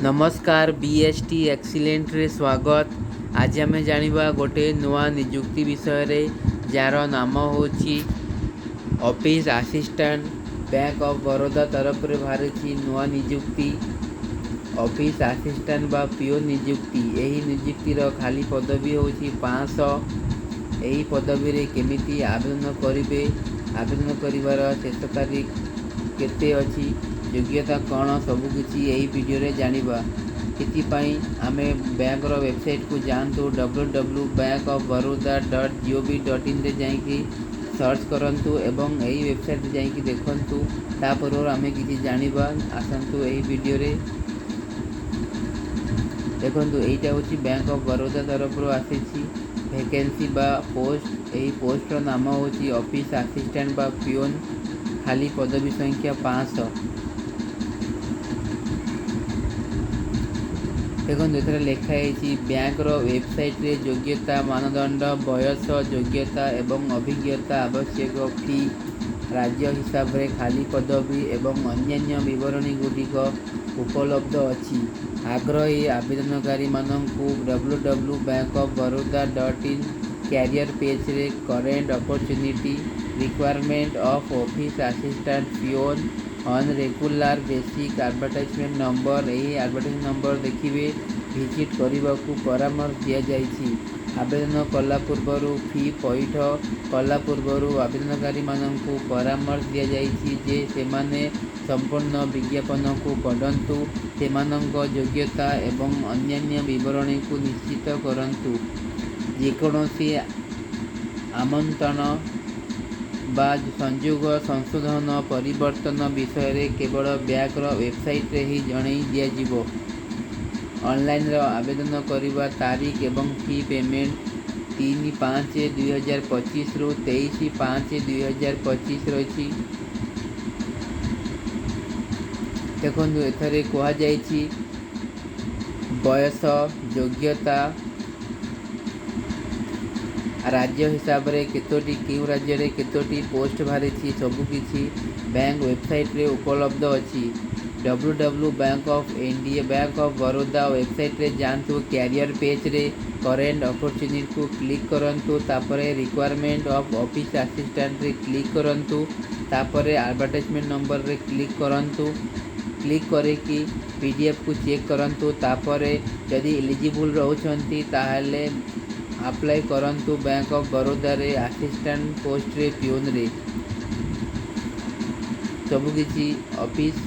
ନମସ୍କାର, B S T ଏକ୍ସିଲେଣ୍ଟରେ ସ୍ୱାଗତ। ଆଜି ଆମେ ଜାଣିବା ଗୋଟେ ନୂଆ ନିଯୁକ୍ତି ବିଷୟରେ, ଯାହାର ନାମ ହେଉଛି office assistant. Bank of Baroda ତରଫରୁ ବାହାରିଛି ନୂଆ ନିଯୁକ୍ତି, ଅଫିସ୍ ଆସିଷ୍ଟାଣ୍ଟ ବା ପିଓନ ନିଯୁକ୍ତି। ଏହି ନିଯୁକ୍ତିର ଖାଲି ପଦବୀ ହେଉଛି 500। ଏହି ପଦବୀରେ କେମିତି ଆବେଦନ କରିବେ, ଆବେଦନ କରିବାର ଶେଷ ତାରିଖ କେତେ ଅଛି, ଯୋଗ୍ୟତା କ'ଣ, ସବୁକିଛି ଏହି ଭିଡ଼ିଓରେ ଜାଣିବା। ସେଥିପାଇଁ ଆମେ ବ୍ୟାଙ୍କର ୱେବସାଇଟ୍କୁ ଯାଆନ୍ତୁ। ww.bankofbaroda.gov.inରେ ଯାଇକି ସର୍ଚ୍ଚ କରନ୍ତୁ ଏବଂ ଏହି ୱେବସାଇଟ୍ରେ ଯାଇକି ଦେଖନ୍ତୁ। ତା ପୂର୍ବରୁ ଆମେ କିଛି ଜାଣିବା, ଆସନ୍ତୁ ଏହି ଭିଡ଼ିଓରେ। ଦେଖନ୍ତୁ, ଏଇଟା ହେଉଛି ବ୍ୟାଙ୍କ ଅଫ୍ ବରୋଦା ତରଫରୁ ଆସିଛି ଭେକେନ୍ସି ବା ପୋଷ୍ଟ। ଏହି ପୋଷ୍ଟର ନାମ ହେଉଛି ଅଫିସ୍ ଆସିଷ୍ଟାଣ୍ଟ ବା ପିଓନ। ଖାଲି ପଦବୀ ସଂଖ୍ୟା 500। ଦେଖନ୍ତୁ, ଏଥିରେ ଲେଖା ହେଇଛି, ବ୍ୟାଙ୍କର ୱେବସାଇଟ୍ରେ ଯୋଗ୍ୟତା ମାନଦଣ୍ଡ, ବୟସ ଯୋଗ୍ୟତା ଏବଂ ଅଭିଜ୍ଞତା, ଆବଶ୍ୟକ ଫି, ରାଜ୍ୟ ହିସାବରେ ଖାଲି ପଦବୀ ଏବଂ ଅନ୍ୟାନ୍ୟ ବିବରଣୀ ଗୁଡ଼ିକ ଉପଲବ୍ଧ ଅଛି। ଆଗ୍ରହୀ ଆବେଦନକାରୀମାନଙ୍କୁ ww.bankofbaroda.in career ପେଜ୍ରେ current opportunity, requirement of office assistant peon on regular basis, advertisement number, ଏହି ଆଡ଼ଭର୍ଟାଇଜମେଣ୍ଟ ନମ୍ବର ଦେଖିବେ, ଭିଜିଟ୍ କରିବାକୁ ପରାମର୍ଶ ଦିଆଯାଇଛି। ଆବେଦନ କଲା ପୂର୍ବରୁ, ଫି ପଇଠ କଲା ପୂର୍ବରୁ ଆବେଦନକାରୀମାନଙ୍କୁ ପରାମର୍ଶ ଦିଆଯାଇଛି ଯେ ସେମାନେ ସମ୍ପୂର୍ଣ୍ଣ ବିଜ୍ଞାପନକୁ ପଢ଼ନ୍ତୁ, ସେମାନଙ୍କ ଯୋଗ୍ୟତା ଏବଂ ଅନ୍ୟାନ୍ୟ ବିବରଣୀକୁ ନିଶ୍ଚିତ କରନ୍ତୁ। ଯେକୌଣସି ଆମନ୍ତ୍ରଣ ବା ସଂଯୋଗ, ସଂଶୋଧନ, ପରିବର୍ତ୍ତନ ବିଷୟରେ କେବଳ ବ୍ୟାଙ୍କର ୱେବସାଇଟ୍ରେ ହିଁ ଜଣାଇ ଦିଆଯିବ। ଅନଲାଇନ୍ର ଆବେଦନ କରିବା ତାରିଖ ଏବଂ ଫି ପେମେଣ୍ଟ 3/5/2025ରୁ 23/5/2025 ରହିଛି। ଦେଖନ୍ତୁ, ଏଥିରେ କୁହାଯାଇଛି ବୟସ ଯୋଗ୍ୟତା, ରାଜ୍ୟ ହିସାବରେ କେତୋଟି, କେଉଁ ରାଜ୍ୟରେ କେତୋଟି ପୋଷ୍ଟ ବାହାରିଛି, ସବୁକିଛି ବ୍ୟାଙ୍କ ୱେବସାଇଟ୍ରେ ଉପଲବ୍ଧ ଅଛି। ww bank of India, bank of Baroda ୱେବସାଇଟ୍ରେ ଯାଆନ୍ତୁ, କ୍ୟାରିୟର ପେଜ୍ରେ କରେଣ୍ଟ ଅପରଚ୍ୟୁନିଟିକୁ କ୍ଲିକ୍ କରନ୍ତୁ, ତାପରେ ରିକ୍ୱାରମେଣ୍ଟ ଅଫ୍ ଅଫିସ୍ ଆସିଷ୍ଟାଣ୍ଟରେ କ୍ଲିକ୍ କରନ୍ତୁ, ତାପରେ ଆଡ଼ଭର୍ଟାଇଜମେଣ୍ଟ ନମ୍ବରରେ କ୍ଲିକ୍ କରନ୍ତୁ। କ୍ଲିକ୍ କରିକି ପିଡିଏଫ୍କୁ ଚେକ୍ କରନ୍ତୁ। ତାପରେ ଯଦି ଏଲିଜିବୁଲ୍ ରହୁଛନ୍ତି, ତାହେଲେ ଆପ୍ଲାଏ କରନ୍ତୁ ବ୍ୟାଙ୍କ ଅଫ୍ ବରୋଦାରେ ଆସିଷ୍ଟାଣ୍ଟ ପୋଷ୍ଟରେ, ପିଓନରେ, ସବୁକିଛି ଅଫିସ୍